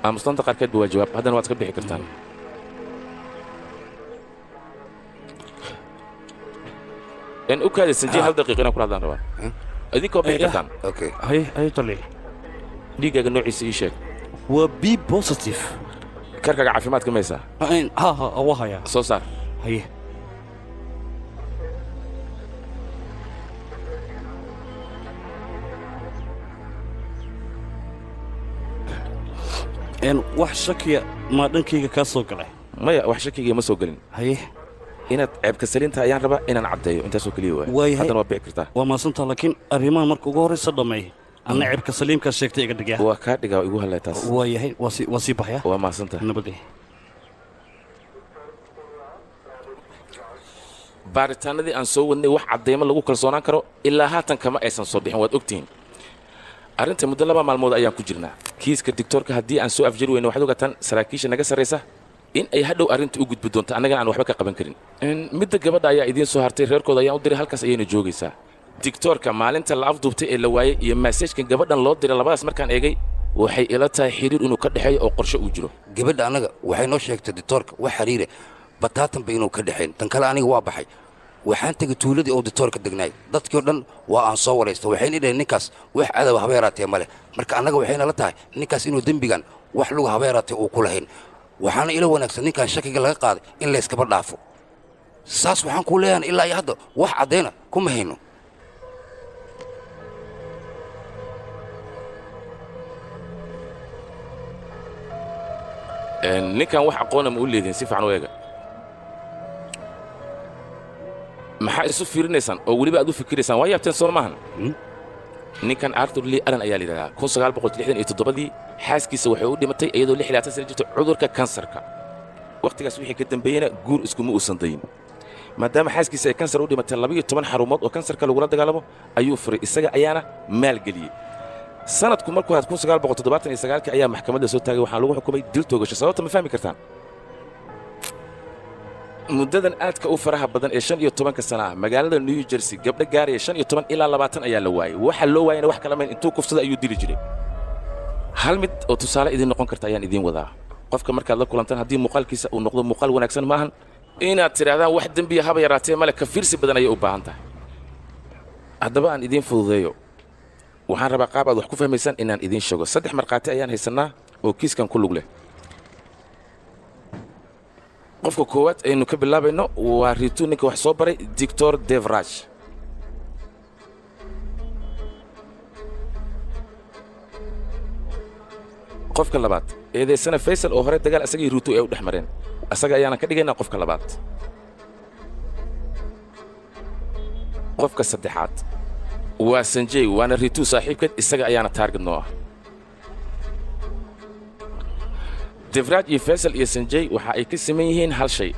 Aamusnaanta qaarkeedba waa jawaab. Haddana waad iska bixi kartaan. En u kaadi Sanjay, hal daqiiq inaan kula hadlaan rabaa. Idinkoo bixi kartaan. Okay. Haye, haye taliye. Dhiiggaaga noociisa ii sheeg. Waa B positive. Karkaaga caafimaadka maysaa? Ha ha, waa hayaa. Soo saar. Haye. Wax shakiya maa dhankayga kaa soo galay? Maya, wax shakiga ma soo gelin. Haye. Inaad ceebka salinta ayaan rabaa inaan caddeeyo, intaasoo keliya waay. Waayahay. Haddana waa bixi kartaa. Waa mahadsantaa, laakiin arrimahan marka ugu horraysa dhammeey, anna ceebka saliimkaa sheegtay iga dhigyaa. Waa kaa dhigaa, igu hadlay taas. Waayahay, waa sii baxaya. Waa mahadsantaha. Nabadii. Baaritaanadii aan soo wadnay wax caddaymo lagu kalsoonaan karo ilaa haatan kama aysan soo bixin, waad ogtihiin. Arrinta muddo 2 maalmood ayaan ku jirnaa. Kiiska digtoorka haddii aan soo afjari weyno, waxaad ogaataan saraakiisha naga sarraysa in ay hadhow arrinta u gudbi doonto, annagana aan waxba ka qaban karin. Midda gabadha ayaa idiin soo hartay, reerkooda ayaan u diray, halkaas ayayna joogaysaa. Digtoorka maalinta la afduubtay ee la waayey iyo maseejkan gabadhan loo diray, labadaas markaan eegay waxay ila tahay xiriir inuu ka dhexeeyo oo qorshe uu jiro. Gabadha annaga waxay noo sheegtay ditoorka wax xiriire bataatanba inuu ka dhexayn. Tan kale aniga waa baxay, waxaan tegey tuuladii oo ditoorka degnaay, dadkii oo dhan waa aan soo waraysta, waxayna dhaheen ninkaas wax cadow haba yaraatee ma leh. Marka annaga waxayna la tahay ninkaas inuu dembigan wax luga haba yaraatee uu ku lahayn. Waxaana ila wanaagsan ninkan shakiga laga qaaday in layskaba dhaafo. Saas waxaan kuu leeyahay, ilaa iyo hadda wax caddayna kuma hayno. Ninkan wax aqoona ma u leedihin? Si fiican u eega. Maxaa isu fiirinaysaan oo weliba aad u fikiraysaan? Waa yaabteen, soo maahan? Ninkan Arthur Lee Allen ayaa la yidhahdaa. 1967-dii xaaskiisa waxay u dhimatay iyadoo 26 sano jirta cudurka kansarka. Wakhtigaas wixii ka dambeeyena guur iskuma uusan dayin. Maadaama xaaskiisa ay kansar u dhimatay, 12 xarumood oo kansarka lagula dagaalamo ayuu furay, isaga ayaana maalgeliyey. Sanadku markuu ahaad 1979-kii ayaa maxkamadda soo taagay, waxaa lagu xukumay dil toogasho. Sababta ma fahmi kartaan? Muddadan aadka u faraha badan ee 15-ka sana ah magaalada New Jersey gabdho gaaraya 15 ilaa 20 ayaa la waayey. Waxa loo waayana wax kala mayn, intuu kufsada ayuu dili jiray. Hal mid oo tusaale idiin noqon karta ayaan idiin wadaa. Qofka markaad la kulantaan, haddii muuqaalkiisa uu noqdo muuqaal wanaagsan, maahan inaad tidhaahdaan wax dembiya haba yaraatee male. Ka fiirsi badan ayay u baahan tahay. Haddaba aan idiin fududeeyo, waxaan rabaa qaab aad wax ku fahmaysaan inaan idiin sheego. 3 markhaati ayaan haysannaa oo kiiskan ku lug leh. Qofka koowaad aynu ka bilaabayno waa Ritu, ninka wax soo baray Dictor Devraj. Qofka labaad eedaysana Faysal oo hore dagaal asagii Ritu ay u dhex mareen, asaga ayaanan ka dhigaynaa qofka labaad. Qofka saddexaad waa Sanjay, waana Ritu saaxiibkeed, isaga ayaana taarget noo ah. Devraj iyo Faysal iyo Sanjay waxa ay ka siman yihiin hal shay.